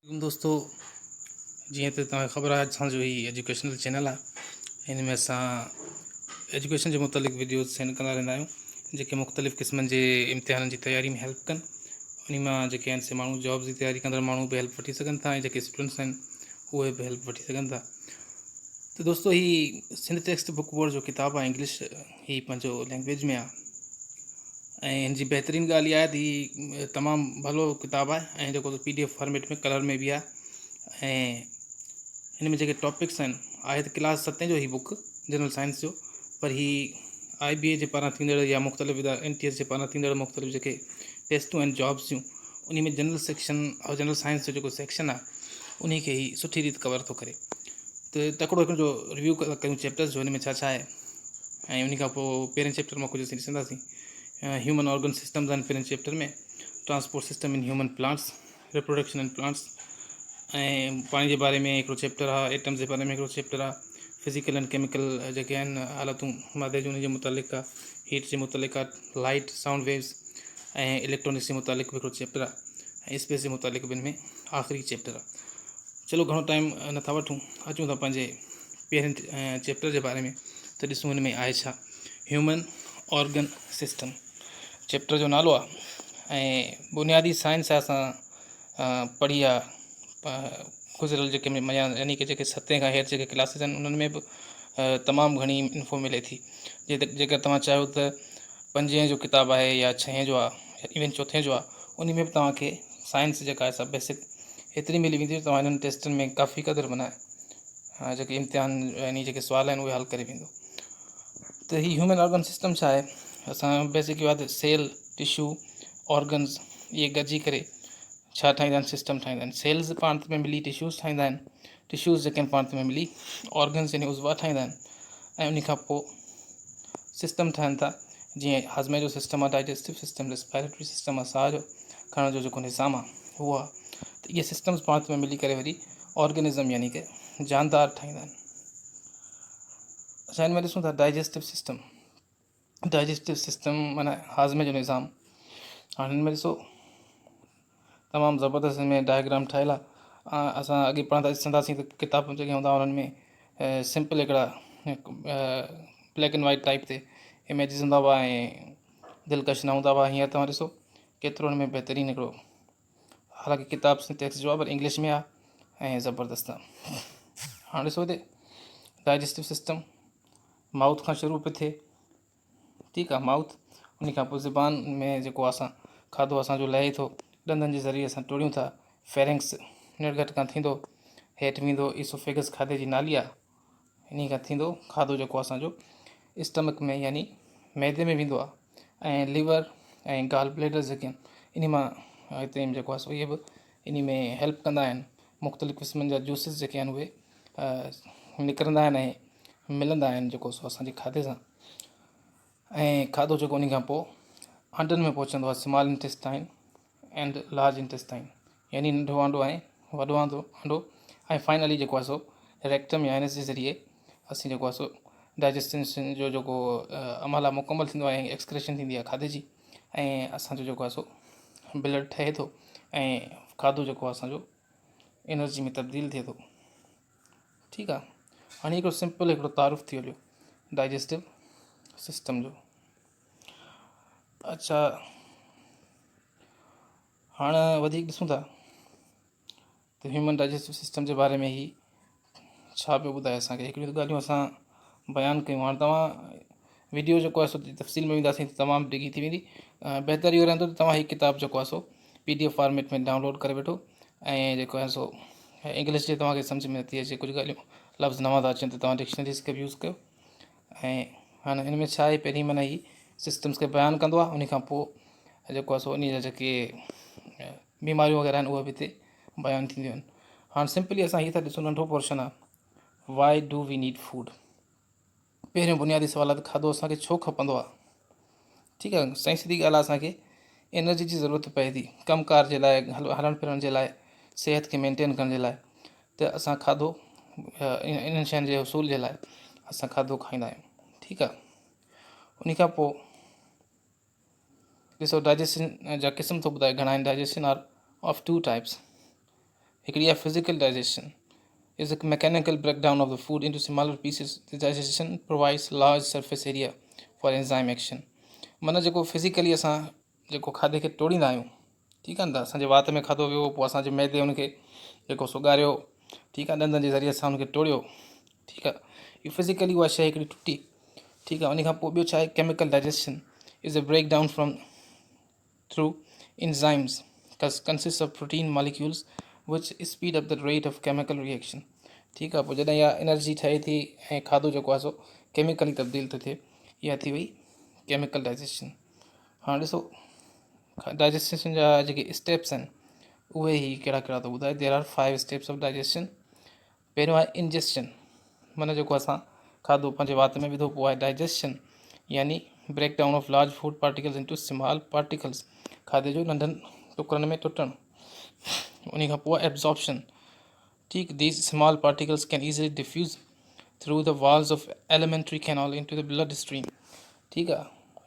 دوستو جيئن ته توهان کي خبر آهي اسان جو هي ايجوڪيشنل چينل آهي هن ۾ اسان ايجوڪيشن جي متعلق ويڊيوز سينڊ ڪندا رهندا آهيون جيڪي مختلف قسمن جي امتحانن جي تياري ۾ هيلپ ڪن انهي مان جيڪي آهن سي ماڻهو جابس جي تياري ڪندڙ ماڻهو به هيلپ وٺي سگهن ٿا ۽ جيڪي اسٽوڊنٽس آهن اهي به هيلپ وٺي سگهن ٿا ته دوستو هي سنڌ ٽيڪسٽ بڪ بورڊ جو ڪتاب آهي انگلش هي پنهنجو لينگويج ۾ آهي ۽ هن جي بهترين ڳالهه اها آهي ته هي تمام ڀلو ڪتاب آهي ۽ جيڪو P D F format ۾ colour ۾ به آهي ۽ هن ۾ جيڪي ٽاپڪس آهن آهي ته ڪلاس ستين جو هي بڪ جنرل سائنس جو پر هي آء بي اي جي پاران ٿيندڙ يا مختلف ادارا اين ٽي ايس جي پاران ٿيندڙ مختلف جيڪي ٽيسٽون آهن جابس جون ان ۾ جنرل سيڪشن اور جنرل سائنس جو جيڪو سيڪشن آهي ان کي هي سٺي ريت ڪور ٿو ڪري ته تڪڙو هڪڙو جو ريويو ڪيون چيپٽرز جو هن ۾ ڇا ڇا آهي ۽ ان کان پوء پهرين چيپٽر مان ڪجهه اسين ڏسنداسين هيومن آرگن سسٽمز آهن پهرين chapter ۾ transport system in human plants reproduction in plants ۽ پاڻي جي باري ۾ هڪڙو چيپٽر آهي ايٽمز جي باري ۾ هڪڙو چيپٽر آهي فزيڪل اينڊ ڪيميڪل جيڪي آهن حالتون مادي جون ان جي متعلق آهي هيٽ جي متعلق آهي لائٽ سائونڊ ويوز ۽ اليڪٽرانڪس جي متعلق به هڪڙو چيپٽر آهي ۽ اسپيس جي متعلق به ان ۾ آخري چيپٽر آهي چلو گهڻو ٽائيم نٿا وٺون اچون ٿا پنهنجي پهرين چيپٽر جي باري ۾ ته ڏسون هن ۾ آهي ڇا هيومن آرگن سسٽم چيپٽر جو نالو آهي ۽ بنيادي سائنس اسان پڙهي آهي گذريل جيڪي يعني ڪي جيڪي ستين کان هيٺ جيڪي ڪلاسز آهن انهن ۾ به تمام گهڻي انفو ملي ٿي جيڪر توهان چاهيو ته پنجين جو ڪتاب آهي يا ڇهين جو آهي ايون چوٿين جو آهي ان ۾ به توهانکي سائنس جيڪا آهي سا بيسڪ ايتري ملي ويندي جو توهان انهن ٽيسٽن ۾ ڪافي قدر بنائي جيڪي امتحان يعني جيڪي سوال آهن اهي حل ڪري ويندو ته هي هيومن آرگن سسٽم ڇا آهي اسان بيسڪ اهو آهي ته سيل ٽشو آرگنز اهي گڏجي ڪري ڇا ٺاهيندا آهن سسٽم ٺاهيندا آهن سيلز پاڻ ۾ ملي ٽشوز ٺاهيندا آهن ٽشوز جيڪي آهن پاڻ ۾ ملي آرگنز يعني عضوا ٺاهيندا آهن ۽ ان کان پوء سسٽم ٺاهن ٿا جيئن هاضمي جو سسٽم آهي ڊائجسٽو سسٽم ريسپائريٽري سسٽم آهي ساهه جو کڻڻ جو جيڪو نظام آهي اهو آهي ته اهي سسٽمز پاڻ ۾ ملي ڪري وري آرگنزم يعني ڪه جاندار ٺاهيندا آهن اچھا هن ۾ ڏسون ٿا ڊائجسٽو سسٽم ڊائجسٽو سسٽم معنی هاضمي جو نظام هاڻي هن ۾ ڏسو تمام زبردست هن ۾ ڊائگرام ٺاهيل آهي اسان اڳي پڙهندا ڏسنداسين ته ڪتاب جيڪي هوندا هئا انهن ۾ سمپل هڪڙا بليڪ اينڊ وائٽ ٽائپ تي اميجز هوندا هئا ۽ دلڪش نه هوندا هئا هينئر توهان ڏسو ڪيترو هن ۾ بهترين هڪڙو حالانڪه ڪتاب ٽيڪسٽ جو آهي پر انگلش ۾ آهي ۽ زبردست آهي هاڻي ڏسو هتي ڊائجسٽو سسٽم مائوٿ کان شروع پيو ٿئي ٺيڪ آ مائوٿ ان کان پوء زبان ۾ جيڪو اسان کاڌو اسان جو لهي ٿو ڏندن جي ذريعي اسان ٽوڙيون ٿا فيرنگس نڙگهٽ کان ٿيندو هيٺ ويندو ايسوفيگس کاڌي جي نالي آ انهي کان ٿيندو کاڌو جيڪو اسان جو اسٽمڪ ۾ يعني معدي ۾ ويندو آ ۽ ليور ۽ گال بليڊر جيڪي آهن انهي مان هتي جيڪو آ سو اهي به انهي ۾ هيلپ ڪندا آهن مختلف قسمن جا جوسز جيڪي آهن اهي نڪرندا آهن ۽ ملندا آهن جيڪو سو اسانجي کاڌي سان ۽ کاڌو جيڪو ان کان پوء آنڊن ۾ پهچندو آهي small intestine and large intestine يعني ننڍو آنڊو ۽ وڏو آندو آنڊو ۽ فائنلي جيڪو آهي سو ريڪٽم يا انس جي ذريعي اسين جيڪو آهي سو ڊائجسٽنشن جو جيڪو عمل آهي مڪمل ٿيندو آهي ۽ ايڪسڪريشن ٿيندي آهي کاڌي جي ۽ اسانجو جيڪو آهي سو بلڊ ٺهي ٿو ۽ کاڌو جيڪو آهي اسانجو انرجي ۾ تبديل ٿئي ٿو ٺيڪ آ هاڻي هڪڙو سمپل هڪڙو تعارف ٿي هليو ڊائجسٽو سسٽم جو اچھا هاڻ وڌيڪ ڏسون ٿا ته هيومن ڊائجسٽو سسٽم جي باري ۾ هي ڇا پيو ٻڌائي اسانکي هڪڙيون ڳالهيون اسان بيان ڪيون هاڻ توهان ويڊيو جيڪو آهي سو تفصيل ۾ وينداسين ته تمام ڊگهي ٿي ويندي بهتر اهو رهندو ته توهان هي ڪتاب جيڪو آهي سو P D F format ۾ download ڪري وٺو ۽ جيڪو آهي سو انگلش جي توهان کي سمجھ ۾ نٿي اچي ڪجهه ڳالهيون لفظ نوان ٿا اچن ته توهان ڊڪشنريز کي به يوز ڪيو ۽ هاڻي ان ۾ ڇا آهي پهرين معنيٰ هي سسٽمس کي بيان ڪندو آهي ان کان پوء جيڪو آهي سو ان جا جيڪي بيماريون وغيره آهن اهي به هتي بيان ٿينديون آهن هاڻي سمپلي اسان هي ٿا ڏسون ننڍو پورشن آهي why do we need food پهريون بنيادي سوال آهي ته کاڌو اسان کي ڇو کپندو آهي؟ ٺيڪ آهي سائين سڌي ڳالهه آهي اسان کي انرجي جي ضرورت پئي ٿي ڪم ڪار جي لاء هلڻ ڦرڻ جي لاء صحت کي مينٽين ڪرڻ جي لاء ته اسان کاڌو انهن شين جي حصول جي لاء اسان کاڌو کائيندا آهيون ٺيڪ آهي ان کان پوء ڏسو ڊائجيشن جا قسم ٿو ٻڌائي گهڻا آهن digestion are of two types هڪڙي آهي physical digestion is a mechanical breakdown of the food into smaller pieces. This digestion provides large surface area for enzyme action. معنيٰ جيڪو فزيڪلي اسان جيڪو کاڌي کي ٽوڙيندا آهيون ٺيڪ آهي نه ته اسان جي وات ۾ کاڌو ويو پوء اسان جي معدي ان کي جيڪو سو ڳاريو ٺيڪ آهي ڏندن جي ذريعي اسان ان کي ٽوڙيو ٺيڪ آهي اهو فزيڪلي اها شيء هڪڙي ٽٽي ٺيڪ آهي ان کان پوء ٻيو ڇا آهي chemical digestion is a breakdown from through enzymes consists of protein molecules which speed up the rate of chemical reaction ٺيڪ آهي پوء جڏهن اها انرجي ٺهي ٿي ۽ کاڌو جيڪو آهي سو ڪيميڪلي تبديل ٿو ٿئي اها ٿي وئي ڪيميڪل ڊائجيشن هاڻي ڏسو ڊائجيشن جا جيڪي اسٽيپس آهن اهي هي ڪهڙا ڪهڙا ٿو ٻڌائي there are five steps of digestion پهريون آهي انجسشن معنيٰ جيڪو اسان کاڌو پنهنجي وات ۾ وڌو پوء آهي ڊائجسشن يعني breakdown of large food particles into small particles کاڌي جو ننڍن ٽڪرن ۾ ٽٽڻ ان کان پوء ايبزارپشن ٺيڪ these small particles can easily diffuse through the walls of alimentary canal into the blood stream ٺيڪ آ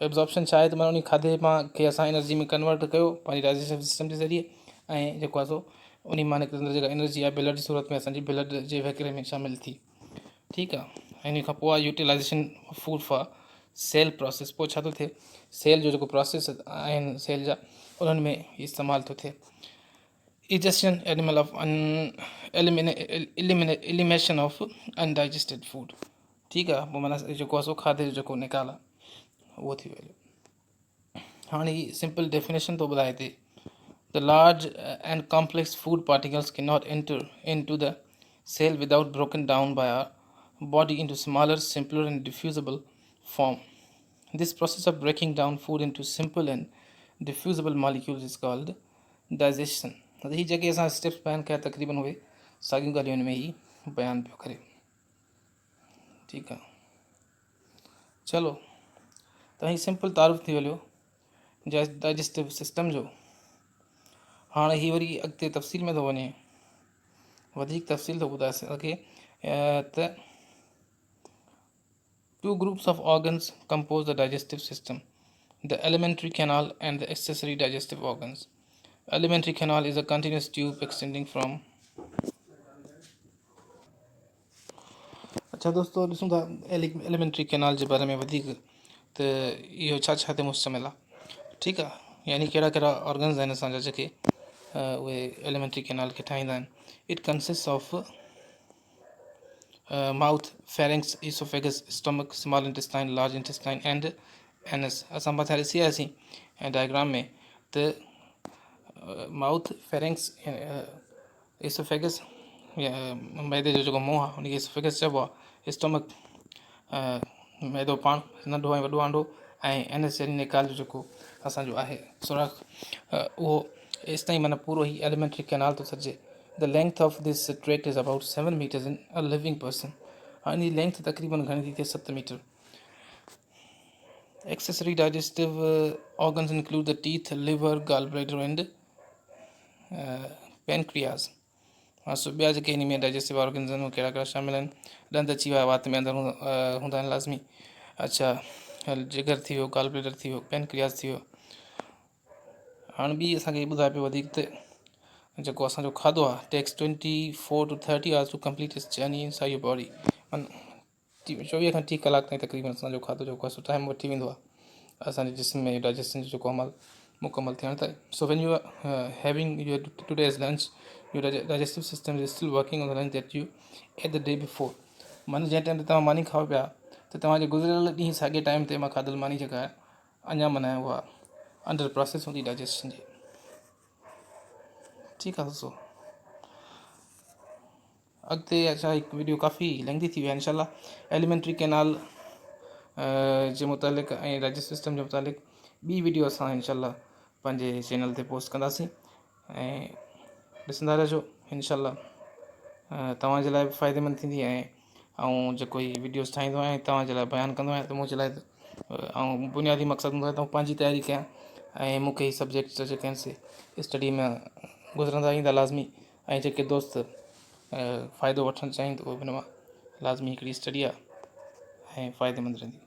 ايبزارپشن ڇا آهي ته معنيٰ ان کاڌي مان کي اسان انرجي ۾ ڪنورٽ ڪيو پنهنجي ڊائجسٽو سسٽم جي ذريعي ۽ جيڪو آهي سو ان مان نڪرندڙ جيڪا انرجي آهي بلڊ جي صورت ۾ اسانجي بلڊ جي وهڪري ۾ شامل ٿي ٺيڪ آ ۽ ان کان پوء آهي utilization of food for cell process پوء ڇا ٿو ٿئي سيل جو جيڪو پروسيس آهن سيل جا انهن ۾ استعمال ٿو ٿئي Egestion animal of elimination of undigested food ٺيڪ آ پوء معنيٰ جيڪو آ سو کاڌي جو جيڪو نيڪال آ اهو ٿي ويو هاڻي هي سمپل ڊيفينيشن ٿو ٻڌائي هتي The large and complex food particles cannot enter into the cell without broken down by our body into smaller, simpler and diffusible form. This process of breaking down food into simple and diffusible molecules is called digestion. هي جيڪي اسان steps بيان ڪيا تقريبن اهي ساڳيون ڳالهيون هن ۾ هي بيان پيو ڪري ٺيڪ آ چلو ته هي سمپل تعارف ٿي هليو ڊائجسٽو سسٽم جو هاڻي هي وري اڳتي تفصيل ۾ ٿو وڃي وڌيڪ تفصيل ٿو ٻڌائي سگهي ته two groups of organs compose the digestive system the alimentary canal and the accessory digestive organs alimentary canal is a continuous tube extending from اڇا دوستو ڏسون ٿا ايليمينٽري ڪينال جي باري ۾ وڌيڪ ته اهو ڇا ڇا تي مشتمل آهي ٺيڪ آهي يعني ڪهڙا ڪهڙا آرگنز آهن اسانجا جيڪي اهي ايليمينٽري ڪينال کي ٺاهيندا آهن it consist of mouth pharynx oesophagus stomach small intestine large intestine and anus اسان مٿان ڏسي آياسين ڊائگرام ۾ ته مائوٿ فيرنگس ايسوفيگس يا معدي جو جيڪو منهن آهي ان کي ايسوفيگس چئبو آهي اسٽمڪ معدو پاڻ ننڍو ۽ وڏو آنڊو ۽ اينس يعني نيڪال جو جيڪو اسانجو آهي سوراخ اهو ايستائين معنيٰ پورو هي ايليمينٽري ڪينال ٿو سڏجي the length of this tract is about seven metres in a living person هاڻي ان جي لينٿ تقريبن گهڻي ٿي ٿئي ست metre accessory digestive organs include the teeth liver gall bladder and pancreas ها سو ٻيا جيڪي ان ۾ ڊائجسٽو آرگنز آهن اهي ڪهڙا ڪهڙا شامل آهن ڏند اچي ويا وات ۾ اندر هوندا آهن لازمي اڇا جگر ٿي ويو گال بليڊر ٿي ويو پينڪرياز ٿي ويو هاڻي ٻي اسانکي ٻڌائي پيو وڌيڪ ته جيڪو اسانجو کاڌو آهي takes twenty four to thirty hours to complete its journey inside your body چوويهه کان ٽيهه ڪلاڪ تائين تقريبن اسان جو کاڌو جيڪو آهي سو ٽائيم وٺي ويندو آهي اسان جي جسم ۾ ڊائجيشن جو جيڪو عمل مڪمل ٿيڻ تائين so when you are having your today's lunch your digestive system is still working on the lunch that you ate the day before معنيٰ جنهن ٽائيم تي توهان ماني کائو پيا ته توهان جي گذريل ڏينهن ساڳي ٽائيم تي مان کاڌل ماني جيڪا آهي اڃا معنيٰ اها انڊر پراسيس هوندي ڊائجيشن جي ٺيڪ آهي سو اڳتي اڇا هڪ وڊيو ڪافي لينگٿي ٿي وئي آهي انشاء الله ايليمينٽري ڪينال جي متعلق ۽ ڊائجسٽ سسٽم جي متعلق ٻي وڊيو اسان انشاء الله پنهنجي چينل تي پوسٽ ڪنداسين ۽ ڏسندا رهجو انشاء الله توهان جي لاء به فائدي مند ٿيندي ۽ آئون جيڪو هي وڊيوز ٺاهيندو آهيان توهان جي لاء بيان ڪندو آهيان ته منهنجي لاء ۽ بنيادي مقصد هوندو آهي ته پنهنجي تياري ڪيان ۽ مون کي هي سبجيڪٽ جيڪي آهن سي اسٽڊي ۾ گذرندا ايندا لازمي ۽ جيڪي دوست فائدو وٺڻ چاهين ته اهي به ان مان لازمي هڪڙي اسٽڊي آهي ۽ فائديمند رهندي.